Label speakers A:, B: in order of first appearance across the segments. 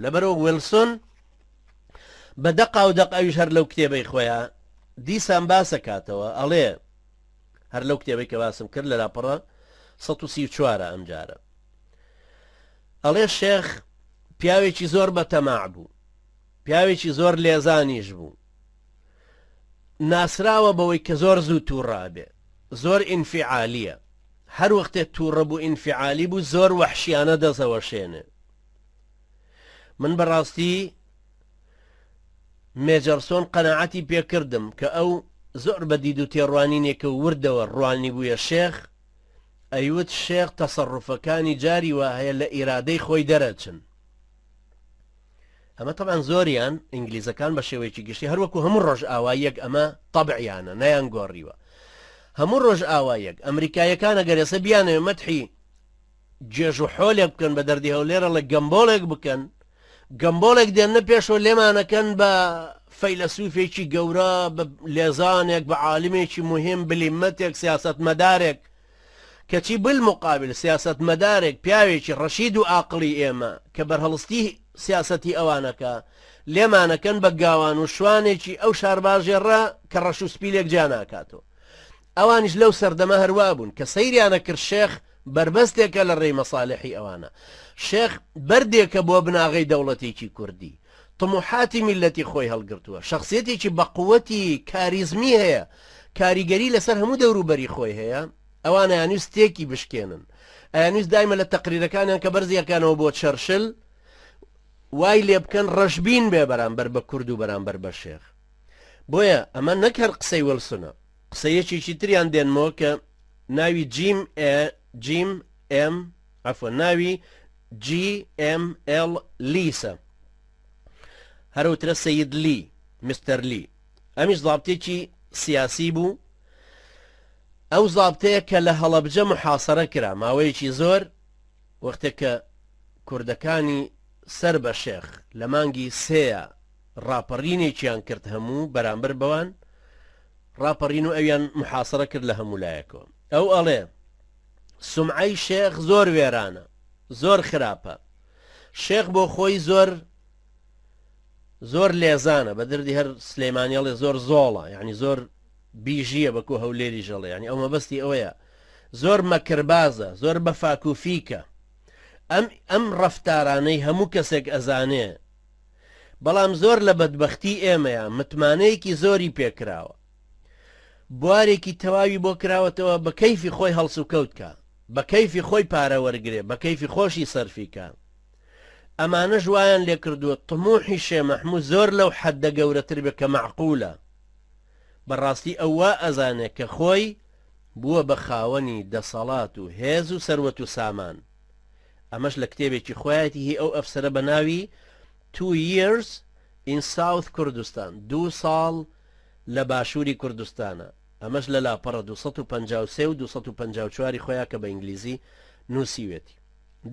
A: لەبەرەوە وێلسۆن بە دەقا و دەق ئەویش هەر لەو کتێبەی خۆیان دیسان باسەکاتەوە ئەڵێ هەر لەو کتێبەی کە باسم کرد لە لاپەڕە 134 ئەمجارە ئەڵێ شێخ پیاوێکی زۆر بەتەماع بوو پیاوێکی زۆر لێزانیش بوو ناسراوە بەوەی کە زۆر زوو تووڕابێ زۆر ئینفعالیە هەر وەختێ تووڕە بوو ئینفعالی بوو زۆر وەحشیانە دەسەوەشێنێ من بەڕاستی مێجەرسۆن قەناعەتی پێکردم کە ئەو زۆر بە دید و تێڕوانینێکە وردەوە ڕوانی بوویە شێخ ئەیوت شێخ تەسەڕوفەکانی جاری وا هەیە لە ئیرادەی خۆی دەرەچن. ئەمە تەبعەن زۆریان ئینگلیزەکان بە شێوەیەکی گشتی هەروەکو هەموو ڕۆژئاواییەک ئەمە تەبعیانە نەیان گۆڕیوە هەموو ڕۆژئاوایەک ئەمریکایەکان ئەگەر ئێستا بیانەوێ مەتحی جێژ و حۆلێک بکەن بە دەردی هەولێرە ڵێ گەمبۆڵێک بکەن گەمبۆڵێک دێنە پێشەوە لێمانەکەن بە فەیلەسوفێکی گەورە بە لێزانێک بە عالمێکی مهم بلیمەتێک سیاسەتمەدارێک کەچی بالمقابل سیاسەتمەدارێک پیاوێکی ڕەشید و ئاقڵی ئێمە کە بەرهەڵستی سیاسەتی ئەوانەکە لێمانەکەن بە گاوان و شوانێکی ئەو شارباژێڕە کە ڕەش و سپی لێک جیا ناکاتەوە. ئەوانیش لەو سەردەمە هەروا بوون کە سەیریانە کرد شێخ بەربەستێکە لە ڕێی مەسالحی ئەوانە. شێخ بەردێکە بۆ بناغەی دەوڵەتێکی کوردی. طموحاتی میللەتی خۆی هەڵگرتووە. شەخسیەتێکی بەقوەتی کاریزمی هەیە. کاریگەری لەسەر هەموو دەوروبەری خۆی هەیە. ئەوان ئەیانویست تێکی بشکێنن. ئەیانویست دایمە لە تەقریرەکانیان کە بەرزی ئەکەنەوە بۆ چەرشل وای لێبکەن ڕەشبین بێ بەرامبەر بە کورد و بەرامبەر بە شێخ. بۆیە ئەمە نەک هەر قسەی ویڵسنە، قسەی یەکێکی تریان دێنمەوە کە ناوی جیم ئێ جیم ئێم عەفوەن ناوی جی ئێم ئێڵ لیسە هەرەوترە سید لی مستەر لی ئەمیش زابتێکی سیاسی بوو ئەو زابتەیە کە لە هەڵەبجە محاسرە کرا ماوەیەکی زۆر وەختێک کە کوردەکانی سەر بە شێخ لە مانگی سێیە ڕاپەڕینێکیان کرد هەموو بەرامبەر بەوان ڕاپەڕین و ئەویان محاسرە کرد لە هەموو لایەکەوە ئەو ئەڵێ سمعەی شێخ زۆر وێرانە زۆر خراپە شێخ بۆ خۆی زۆر زۆر لێزانە بە دردی هەر سلەیمانیڵێ زۆر زۆڵە یعنی زۆر بیژیە بەکو هەولێری ژەڵێ ینی ئەو مەبەستی ئەوەیە زۆر مەکربازە زۆر بە فاکوفیکە ئەم ئەم ڕفتارانەی هەموو کەسێک ئەزانێ بەڵام زۆر لە بەدبەختی ئێمەیە متمانەیەکی زۆری پێکراوە بوارێکی تەواوی بۆ کراوەتەوە بە کەیفی خۆی هەڵسوکەوت کا بە کەیفی خۆی پارە وەرگێ بە کەیفی خۆشی سەرفی کا ئەمانەش وایان لێکردووە طموحی شێ مەحموو زۆر لەو حەدە گەورەتر بێ کە مەعقولە بەڕاستی ئەو وا ئەزانێ کە خۆی بووە بە خاوەنی دەسەڵات و هێز و سەروەت و سامان ئەمەش لە کتێبێکی خۆیەتی هی ئەو ئەفسەرە بە ناوی Two Years in South Kurdistan دوو ساڵ لە باشووری کوردستانە ئەمەش لە لاپەڕە 253 و 254 خۆیان کە بە ئینگلیزی نووسیوێتی.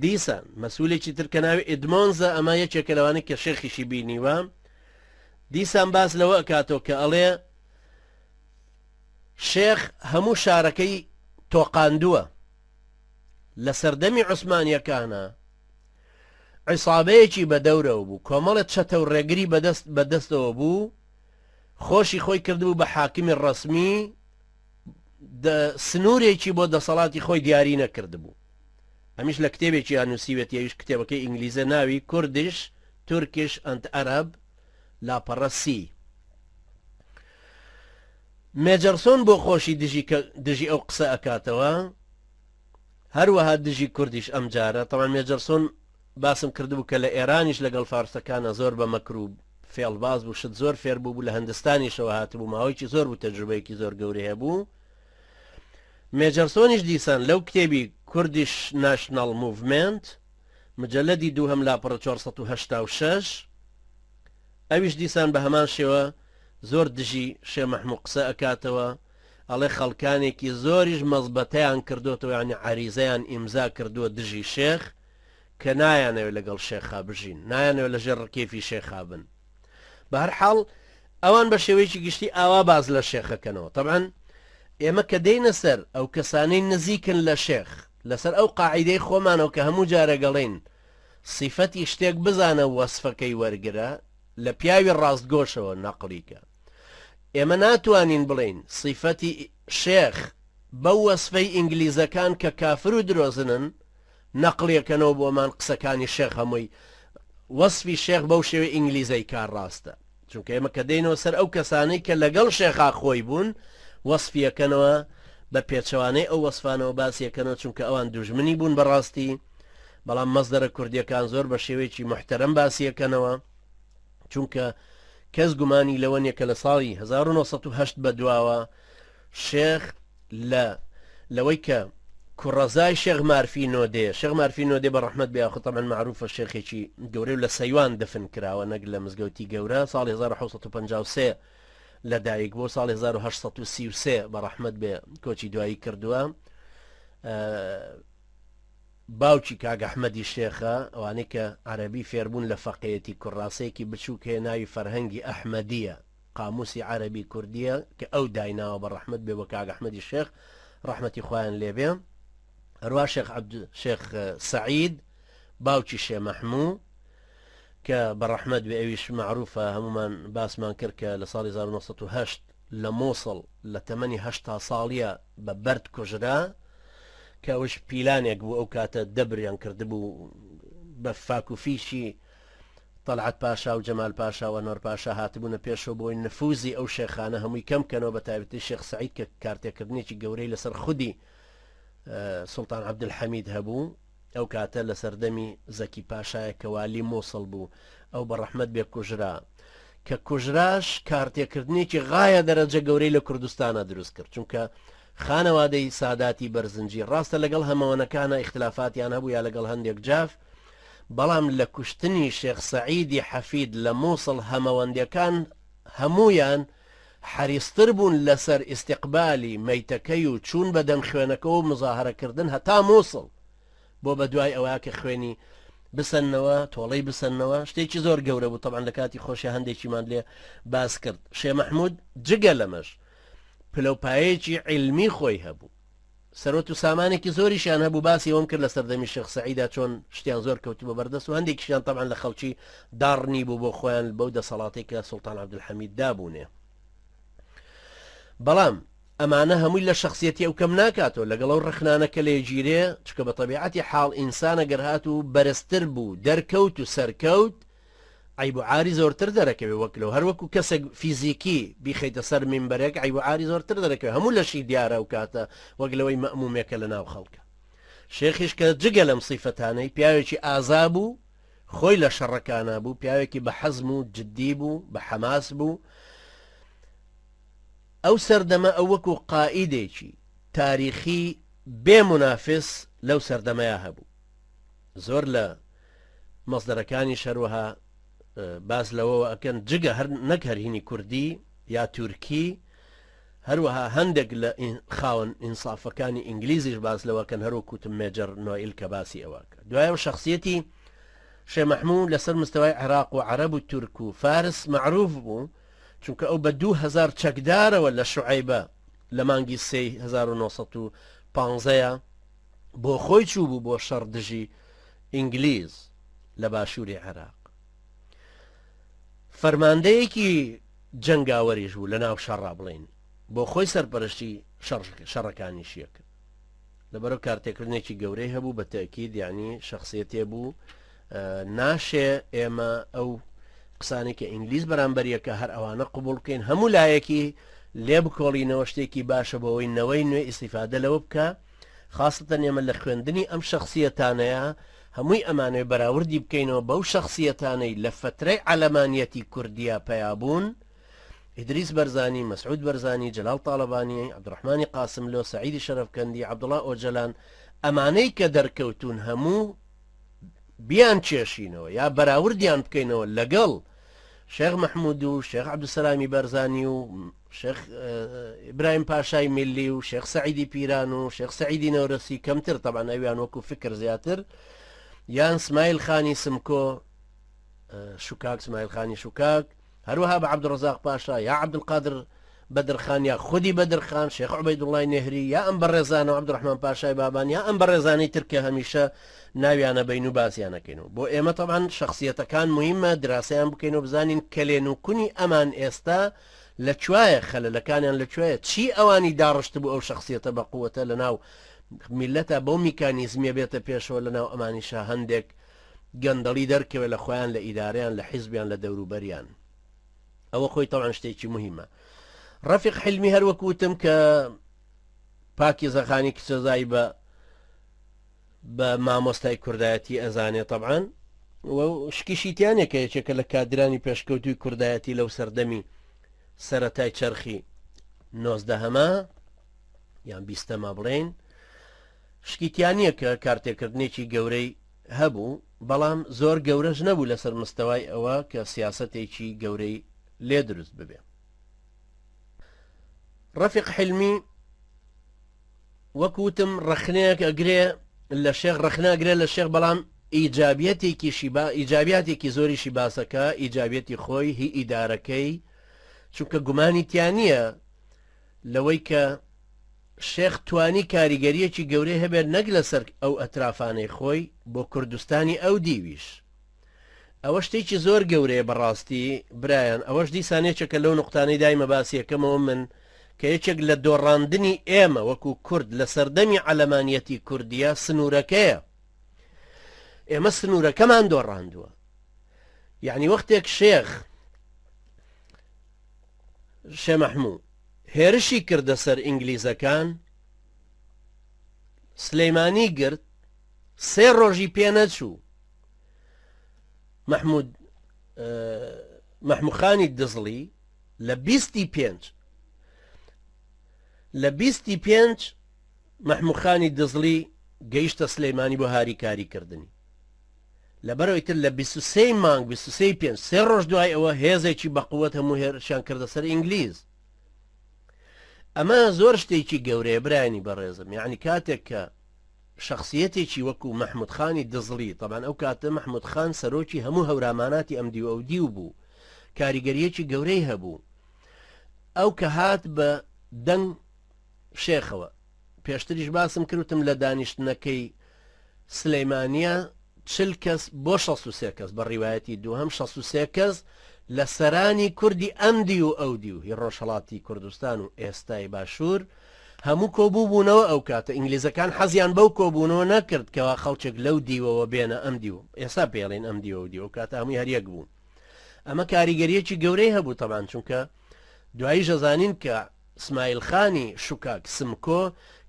A: دیسان مەسولێکی تر کە ناوی ئیدمۆنزە ئەمە یەکێکە لەوانەی کە شێخیشی بینیوە دیسان باس لەوە ئەکاتەوە کە ئەڵێ شێخ هەموو شارەکەی تۆقاندووە لە سەردەمی عوسمانیەکانە عیسابەیەکی بە دەورەوە بوو کۆمەڵە چەتە و ڕێگری بەدەست بەدەستەوە بوو خۆشی خۆی کردبوو بە حاکمی ڕەسمی سنوورێکی بۆ دەسەڵاتی خۆی دیاری نەکردبوو ئەمیش لە کتێبێکیان نووسیوێتی ئەویش کتێبەکەی ئینگلیزە ناوی کوردش تورکش ئەند ئەرەب لاپەڕە سی مێجەرسۆن بۆ خۆشی دژی کە دژی ئەو قسە ئەکاتەوە هەروەها دژی کوردیش ئەم جارە تەوان مێجەرسۆن باسم کردبوو کە لە ئێرانیش لەگەڵ فارسەکانە زۆر بە مەکر و فێڵباز بوو شت زۆر فێر بوو بوو لە هەندستانیشەوە هاتبوو ماوەیەکی زۆر بوو تەجروبەیەکی زۆر گەورەی هەبوو مێجەرسۆنیش دیسان لەو کتێبی کوردیش ناشناڵ موڤمێنت مجەلەدی دووهەم لاپەڕە 486 ئەویش دیسان بە هەمان شێوە زۆر دژی شێ مەحموو قسە ئەکاتەوە ئەڵێ خەڵکانێکی زۆریش مەزبەتەیان کردۆتەوە یانی عەریزەیان ئیمزا کردووە دژی شێخ کە نایانەوێت لەگەڵ شێخا بژین نایانەوێت لەژێر ڕکێفی شێخا بن بە هەر حاڵ ئەوان بە شێوەیەکی گشتی ئاوا باز لە شێخەکەنەوە طبعا ئێمە کە دێینە سەر ئەو کەسانەی نزیکن لە شێخ لەسەر ئەو قاعیدەی خۆمانەوە کە هەموو جارێک ئەڵێین. سیفەتی شتێک بزانە وەسفەکەی وەرگرە لە پیاوی ڕاستگۆشەوە نەقڵی کە. ئێمە ناتوانین بڵێین سیفەتی شێخ بەو وەسفەی ئینگلیزەکان کە کافر و درۆزنن نەقڵیەکەنەوە بۆمان قسەکانی شێخ هەمووی وەسفی شێخ بەو شێوەی ئینگلیزەی کار ڕاستە چونکە ئێمە کە دێینەوە سەر ئەو کەسانەی کە لەگەڵ شێخا خۆی بوون وەسفیەکەنەوە بە پێچەوانەی ئەو وەسفانەوە باسیەکەنەوە چونکە ئەوان دوژمنی بوون بەڕاستی بەڵام مەسدەرە کوردیەکان زۆر بە شێوەیەکی محتەرەم باسیەکەنەوە چونکە کەس گومانی لەوە نیە کە لە ساڵی 1970 بەدواوە شێخ لە لەوەی کە کوڕەزای شێخ مارفی نۆدێ شێخ مارفی نۆدێ بە ڕەحمەت بێ یاخود تەبعەن مەعروفە شێخێکی گەورەی و لە سەیوان دفن کراوە نەک لە مزگەوتی گەورە ساڵی 1753 لە دایک بۆ ساڵی 1833 بە ڕەحمەت بێ کۆچی دوایی کردووە باوکی کاک ئەحمەدی شێخە ئەوانەی کە عەرەبی فێربوون لە فەقێیەتی کوڕاسەیەکی بچووک هەیە ناوی فەرهەنگی ئەحمەدیە قاموسی عەرەبی کوردیە کە ئەو دایناوە بە ڕەحمەت بێ بۆ کاک ئەحمەدی شێخ ڕەحمەتی خوایان لێبێ هەروا شێخ عەبد شێخ سەعید باوکی شێ مەحموو کە بە ڕەحمەت بێ ئەویش مەعروفە هەمومان باسمان کرد کە لە ساڵی 1970 لە مۆسڵ لە تەمەنی 80 ساڵیە بە بەرد کوژرا کە ئەوش پیلانێک بوو ئەو کاتە دەبریان کردبوو بە فاک و فیشی تەڵعەت پاشا و جەمال پاشا و ئەنوەر پاشا هاتبوونە پێشەوە بۆی نفوزی ئەو شێخانە هەمووی کەم کەنەوە بە تایبەتی شێخ سەعید کە کارتێکردنێکی گەورەی لەسەر خودی سوڵتان عەبدولحەمید هەبوو ئەو کاتە لە سەردەمی زەکی پاشایە کە والی مووسڵ بوو ئەو بە ڕەحمەت بێ کوژرا کە کوژراش کارتێکردنێکی غایە دەرەجە گەورەی لە کوردستانە دروست کرد چونکە خانەوادەی ساداتی بەرزنجی ڕاستە لەگەڵ هەمەوەنەکانە ئیختلافاتیان هەبوو یا لەگەڵ هەندێک جاف بەڵام لە کوشتنی شێخ سەعیدی حەفید لە موسڵ هەمەوەندەکان هەموویان حەریستر بوون لەسەر ئیستیقبالی مەیتەکەی و چوون بە دەم خوێنەکەوە و مزاهەرە کردن هەتا موسڵ بۆ بە دوای ئەوە کە خوێنی بسەنەوە تۆڵەی بسەنەوە شتێکی زۆر گەورە بوو تەبعەن لە کاتی خۆشی هەندێکیمان لێ باس کرد شێ مەحمود جگە لەمەش پلەوپایەیەکی عیلمی خۆی هەبوو سەروەت و سامانێکی زۆریشیان هەبوو باسی ئەوەم کرد لە سەردەمی شێخ سەعیدا چۆن شتیان زۆر کەوتبووە بەردەست و هەندێکیشیان تەبعەن لە خەڵکی داڕنی بوو بۆ خۆیان بەو دەسەڵاتەی کە سوڵتان عەبدولحەمید دابوونێ بەڵام ئەمانە هەمووی لە شخصیەتی ئەو کەم ناکاتەوە لەگەڵ ئەو ڕەخنانە کە لێگیرێ چکە بە تەبیعەتی حاڵ ئینسانە گەر هات و بەرزتر بوو دەرکەوت و سەرکەوت عەیب و عاری زۆرتر دەرەکەوێ وەک لەو هەر وەکو کەسێک فیزیکی بیخەیتە سەر مینبەرێک عەیب و عاری زۆرتر دەرەکەوێ هەموو لەشی دیارە ئەو کاتە وەک لەوەی مەئمومێکە لە ناو خەڵکە شێخیش کە جگە لەم سیفەتانەی پیاوێکی ئازا بوو خۆی لە شەڕەکانە بوو پیاوێکی بە حەزم و جددی بوو بە حەماس بوو ئەو سەردەمە ئەو وەکو قائیدێکی تاریخی بێ منافس لەو سەردەمەیا هەبوو زۆر لە مەسدەرەکانیش هەروەها باس لەوەوە ئەکەن جگە هەر نەک هەر هینی کوردی یا تورکی هەروەها هەندێک لە خاوەن ئینسافەکانی ئینگلیزیش باس لەوەکەن هەروەک وتم مێجەر نۆئیل کە باسی ئەوەکە دوایەوە شخصیەتی شێ مەحموو لەسەر مستەوای عێراق و عەرەب و تورک و فارس مەعروف بوو چونکە ئەو بە 2000 چەکدارەوە لە شعیبە لە مانگی سێی 1915 بۆ خۆی چوو بوو بۆ شەڕ دژی ئینگلیز لە باشووری عێراق. فەرماندەیەکی جەنگاوەریش بوو لە ناو شەڕا بڵێین بۆ خۆی سەرپەرشتی شەڕەکانیشیە کرد. لەبەرەو کارتێکردنێکی گەورەی هەبوو بە تەکید یعنی شخصیەتێ بوو ناشێ ئێمە ئەو قسانێک کە ئینگلیز بەرامبەریەکە هەر ئەوانە قوبول بکەین هەموو لایەکی لێ بکۆڵینەوە شتێکی باشە بۆەوەی نەوەی نوێ ئیسیفادە لەوە بکە خاسەتەن ئێمە لە خوێندنی ئەم شەخسیەتانەیا هەمووی ئەمانەوێ بەراوردی بکەینەوە بەو شەخسیەتانەی لە فەترەی عەلەمانیەتی کوردیا پەیا بوون، ئیدریس بەرزانی، مەسعود بەرزانی، جەلال تاڵەبانی، عەبدولڕەحمانی قاسملۆ، سەعیدی شەرەفکەندی، عەبدوڵا ئۆجەلان، ئەمانەی کە دەرکەوتوون هەموو بیان کێشینەوە یا بەراوردیان بکەینەوە لەگەڵ شێخ مەحمود و شێخ عەبدولسەلامی بەرزانی و شێخ ئیبراهیم پاشای میللی و شێخ سەعیدی پیران و شێخ سەعیدی نەورەسی کەمتر تەبعەن ئەویان وەکو فکر زیاتر یان سمایل خانی سمکۆ شوکاک سمایل خانی شوکاک هەروەها بە عەبدولڕەزاق پاشا یا عەبدولقادر بەدرخان یا خودی بەدرخان، شێخ عوبەیدوڵڵای نێهری یا ئەم بەڕێزانە و عەبدوڕەحمان پاشای بابان یا ئەم بەڕێزانەی تر کە هەمیشە ناویان ئەبەین و باسیان ئەکەین و بۆ ئێمە تەبعەن شەخسیەتەکان موهیمە دراسەیان بکەین و بزانین کەلێن و کونی ئەمان ئێستا لە کوایە خەلەلەکانیان لە کوێیە چی ئەوانی داڕشتبوو ئەو شەخسیەتە بە قوەتە لە ناو میللەتا بەو میکانیزمیە بێتە پێشەوە لە ناو ئەمانیشا هەندێک گەندەڵی دەرکەوێت لە خۆیان لە ئیدارەیان لە حیزبیان لە دەوروبەریان. ئەوە خۆی تەوان شتێکی مهمە ڕەفیق حلمی هەر وەکو وتم کە پاکی زەخانی کچەزای بە بە مامۆستای کوردایەتی ئەزانێ طبعاان و شکیشی تیانە کە یەکێکە لە کادرانی پێشکەوتوی کوردایەتی لەو سەردەمی سەتای چەرخی نۆزدەهەما یان بیستەما بڵێین شکی تیانە کە کارتێکردنێکی گەورەی هەبوو، بەڵام زۆر گەورەش نەبوو لەسەر مستەوای ئەوە کە سیاسەتێکی گەورەی لێ دروست ببێ. ڕەفیق حیلمی وەک وتم ڕەخنەیەک ئەگرێ لە شێخ، ڕەخنە ئەگرێ لە شێخ، بەڵام ئیجابیەتێکیشی با ئیجابیاتێکی زۆریشی باسەکە، ئیجابیەتی خۆی هی ئیدارەکەی، چونکە گومانی تیا نییە لەوەی کە شێخ توانی کاریگەریەکی گەورەی هەبێت نەک لەسەر ئەو ئەترافانەی خۆی بۆ کوردستانی ئەو دیویش ئەوە شتێکی زۆر گەورەیە بەڕاستی برایان ئەوەش دیسان یەکێکە لەو نوقتانەی دایمە باسیەکەمەوە من کە یەکێک لە دۆڕاندنی ئێمە وەکو کورد لە سەردەمی عەلەمانیەتی کوردیە سنوورەکەیە ئێمە سنوورەکەمان دۆڕاندووە یعنی وەختێک شێخ شێ مەحموو هێرشی کردە سەر ئینگلیزەکان، سلیمانی گرت، سێ ڕۆژی پێ نەچوو مەحموود مەحموخانی دزڵی لە بیستی پێنج لە بیستی پێنج مەحموخانی دزڵی گەیشتە سلەیمانی بۆ هاریکاری کردنی لەبەرئەوەی تر لە 23 مانگ 23 پێنج سێ ڕۆژ دوای ئەوە هێزێکی بەقوت هەموو هێرشیان کردە سەر ئینگلیز ئەمە زۆر شتێکی گەورەیە برایانی بەڕێزم یعنی کاتێک کە شخصیەتێکی وەکو مەحمود خانی دزڵی تەبان ئەو کاتە مەحمود خان سەرۆکی هەموو هەوراماناتی ئەم دیو ئەو دیو بوو کاریگەریەکی گەورەی هەبوو ئەو کە هات بە دەنگ شێخەوە پێشتریش باسم کرد وتم لە دانیشتنەکەی سلەیمانیە چل کەس بۆ 63 کەس بە ڕیوایەتی دووهەم 63 کەس لە سەرانی کوردی ئەم دیو و ئەو دیو هی ڕۆژهەڵاتی کوردستان و ئێستای باشوور هەموو کۆبوو بوونەوە ئەو کاتە ئینگلیزەکان حەزیان بەو کۆبوونەوە نەکرد کەوا خەڵکێک لەو دیوەوە بێنە ئەم دیو ئێستا پێڵین ئەم دیوە و دیو ئەو کاتە هەمووی هەر یەک بوو ئەمە کاریگەریەکی گەورەی هەبوو تەبان چونکە دواییش ئەزانین کە سمایل خانی شوکاک سمکۆ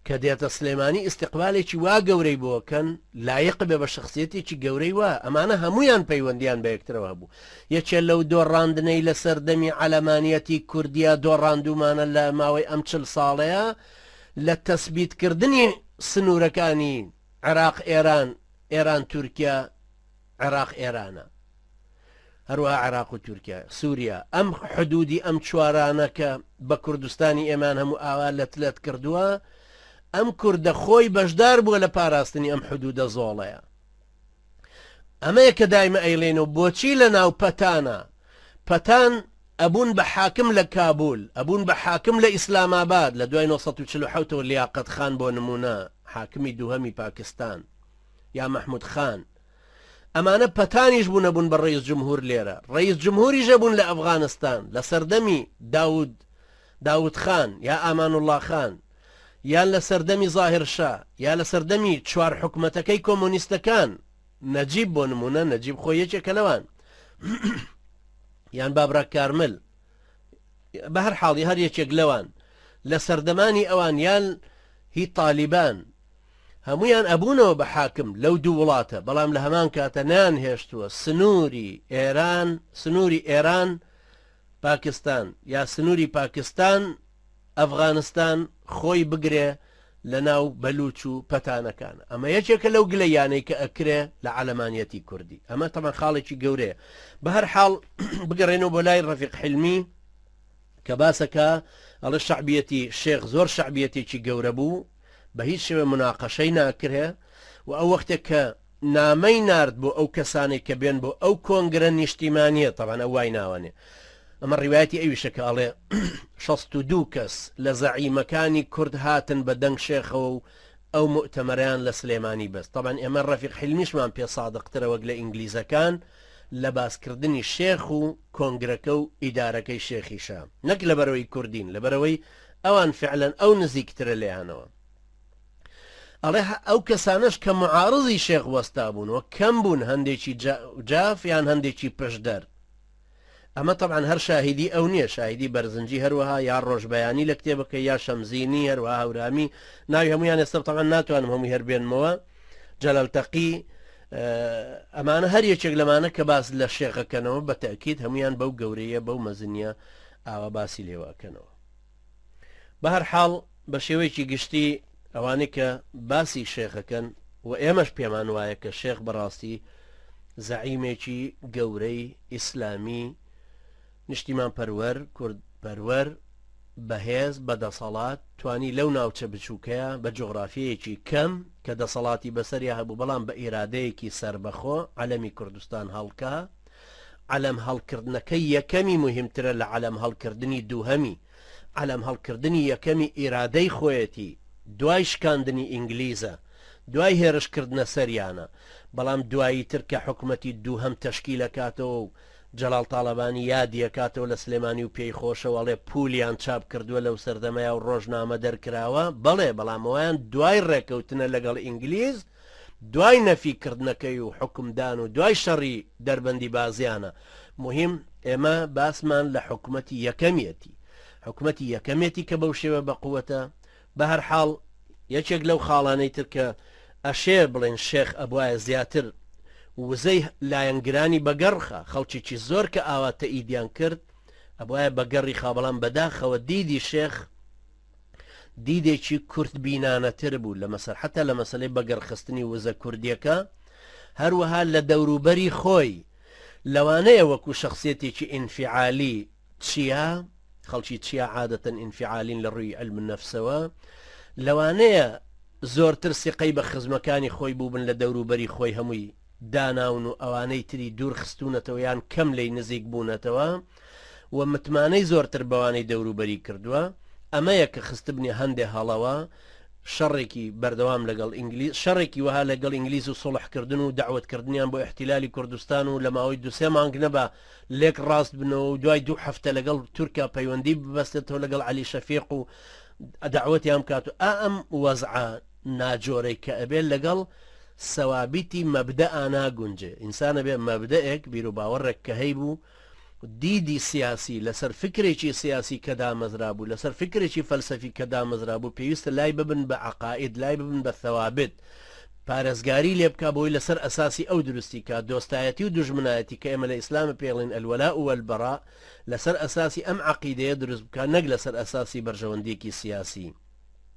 A: کە دێتە سلێمانی ئیستیقبالێکی وا گەورەی بۆ کەن لایق بێ بە شەخسیەتێکی گەورەی وا ئەمانە هەموویان پەیوەندیان بە یەکترەوە هەبوو یەکێ لەو دۆڕاندنەی لە سەردەمی عەلەمانیەتی کوردیا دۆڕاندوومانە لە ماوەی ئەم چل ساڵەیە لە تەسبیت کردنی سنوورەکانی عێراق ئێران ئێران تورکیا عێراق ئێرانە هەروەها عێراق و تورکیا سوریا ئەم حدودی ئەم چوارانە کە بە کوردستانی ئێمان هەموو ئاوا لەت لەت کردووە ئەم کوردە خۆی بەشدار بووە لە پاراستنی ئەم حدودە زۆڵەیە ئەمەیە کە دایمە ئەیڵێن و بۆچی لە ناو پەتانە پەتان ئەبوون بە حاکم لە کابول ئەبوون بە حاکم لە ئیسلاماباد لە دوای 1940ەوە لیاقەت خان بۆ نمونە حاکمی دووهەمی پاکستان یا مەحمود خان ئەمانە پەتانیش بوون ئەبوون بە ڕەیس جمهور لێرە ڕەیس جمهوریش ئەبوون لە ئەفغانستان لە سەردەمی داود داود خان یا ئامانوڵڵا خان یان لە سەردەمی زاهر شا یا لە سەردەمی چوار حکومەتەکەی کۆمۆنیستەکان نەجیب بۆ نمونە نەجیب خۆی یەکێکە لەوان یان بابرا کارمل بە هەر حاڵی هەر یەکێک لەوان لە سەردەمانی ئەوان یان هی تالیبان هەموویان ئەبوونەوە بە حاکم لەو دوو وڵاتە، بەڵام لە هەمان کاتە نەیانهێشتووە سنووری ئێران، سنووری ئێران پاکستان یا سنووری پاکستان ئەفغانستان خۆی بگرێ لە ناو بەلوچ و پەتانەکان. ئەمە یەکێکە لەو گلەییانەی کە ئەکرێ لە عەلەمانیەتی کوردی. ئەمە تەبعەن خاڵێکی گەورەیە. بە هەر حاڵ بگەڕێینەوە بۆ لای ڕەفیق حیلمی کە باسەکا ئەڵێ شەعبیەتی شێخ زۆر شەعبیەتێکی گەورە بوو، بە هیچ شێوەیە موناقەشەی ناکرێ و ئەو وەختێک کە نامەی نارد بۆ ئەو کەسانەی کە بێن بۆ ئەو کۆنگرە نیشتیمانیە تەبعەن ئەو وای ناوەنێ. ئەمە ڕیوایەتی ئەویشە کە ئەڵێ 62 کەس لە زەعیمەکانی کورد هاتن بە دەنگ شێخەوە و ئەو موئتەمەرەیان لە سلێمانی بەست. تەبعەن ئێمە ڕەفیق حیلمیشمان پێ سادقترە وەک لە ئینگلیزەکان لە باسکردنی شێخ و کۆنگرەکە و ئیدارەکەی شێخیشا. نەک لەبەرئەوەی کوردین، لەبەرئەوەی ئەوان فعلەن ئەو نزیکترە لێیانەوە. ئەڵێ ئەو کەسانەش کە معارزی شێخ وەستابوون و کەم بوون هەندێکی جاف یان هەندێکی پشدەر. ئەمە تەبعەن هەر شاهیدی ئەو نییە، شاهیدی بەرزنجی هەروەها یا ڕۆژبەیانی لە کتێبەکەی یا شەمزینی هەروەها هەورامی ناوی هەمویان ئێستا تەبعەن ناتوانم هەمووی هەر بێنمەوە جەلال تەقی ئەمانە هەر یەکێک لەمانە کە باس لە شێخەکەنەوە بە تەکیید هەمویان بەو گەورەیە بەو مەزنیە ئاوا باسی لێوەکەنەوە بە هەر حاڵ بە شێوەیەکی گشتی ئەوانەی کە باسی شێخەکەن و ئێمەش پێمان وایە کە شێخ بەڕاستی زەعیمێکی گەورەی ئیسلامی نیشتیمان پەروەر کورد پەروەر بەهێز بە دەسەڵات توانی لەو ناوچە بچووکەیە بە جوغرافیەیەکی کەم کە دەسەڵاتی بەسەریا هەبوو بەڵام بە ئیرادەیەکی سەربەخۆ عەلەمی کوردستان هەڵکا عەلەم هەڵکردنەکەی یەکەمی موهیمترە لە عەلەم هەڵکردنی دووهەمی، عەلەم هەڵکردنی یەکەمی ئیرادەی خۆیەتی دوای شکاندنی ئینگلیزە، دوای هێرش کردنە سەریانە، بەڵام دواییتر کە حکومەتی دووهەم تەشکیل ئەکاتەوە و جەڵاڵ تاڵەبانی یادی ئەکاتەوە لە سلێمانی و پێی خۆشە و ئەڵێ پولیان چاپ کردووە لەو سەردەمەیا و ڕۆژنامە دەرکراوە، بەڵێ بەڵام ئەوەیان دوای ڕێکەوتنە لەگەڵ ئینگلیز، دوای نەفی کردنەکەی و حوکمدان و دوای شەڕی دەربەندی بازیانە موهیم ئێمە باسمان لە حکومەتی یەکەمیەتی حکومەتی یەکەمێتی کە بەو شێوە بە قوەتە بە هەر حاڵ یەکێک لەو خاڵانەی تر کە ئەشێ بڵێن شێخ ئەبوایە زیاتر وزەی لایەنگرانی بەگەڕخە خەڵکێکی زۆر کە ئاوا تەئیدیان کرد ئەبوایە بەگەڕی خا بەڵام بەداخەوە دیدی شێخ دیدێکی کورتبینانەتر بوو لە مەسەر حتا لە مەسەلەی بەگەڕخستنی وزە کوردیەکە، هەروەها لە دەوروبەری خۆی، لەوانەیە وەکو شەخسیەتێکی ئینفیعالی چیا، خەڵکی چیا عادەتەن ئینفیعالین لە ڕووی عیلم نەفسەوە، لەوانەیە زۆرتر سیقەی بە خزمەکانی خۆی بووبن لە دەوروبەری خۆی هەمووی داناون و ئەوانەی تری دوور خستوونەتەوە یان کەم لێی نزیک بوونەتەوە و متمانەی زۆرتر بەوانەی دەوروبەری کردووە، ئەمەیە کە خستبنی هەندێ هەڵەوە، شەڕێکی بەردەوام لەگەڵ ئینگلیز، شەڕێکی وەها لەگەڵ ئینگلیز و سوڵح کردن و دەعوەت کردنیان بۆ ئیحتیلالی کوردستان و لە ماوەی دوو سێ مانگ نەبا لێک ڕاست بنەوە و دوای دوو هەفتە لەگەڵ تورکیا پەیوەندی ببەستێتەوە لەگەڵ عەلی شەفیق و دەعوەتیان بکات و ئا ئەم وەزعە ناجۆرەی کە ئەبێ لەگەڵ سەوابیتی مەبدەئا ناگونجێ، ئینسان ئەبێ مەبدەئێک، بیروباوەڕێک کە هەیبوو، دیدی سیاسی لەسەر فکرێکی سیاسی کە دامەزرابوو، لەسەر فکرێکی فەلسەفی کە دامەزرابوو، پێویستە لای ببن بە عەقائید، لای ببن بە ثەوابت، پارێزگاری لێ بکا بۆی لەسەر ئەساسی ئەو دروستی کا، دۆستایەتی و دوژمنایەتی کە ئێمە لە ئیسلامە پێی ئەڵێین الولاء والبراء، لەسەر ئەساسی ئەم عەقیدەیە دروست بکا نەک لەسەر ئەساسی بەرژەوەندییەکی سیاسی.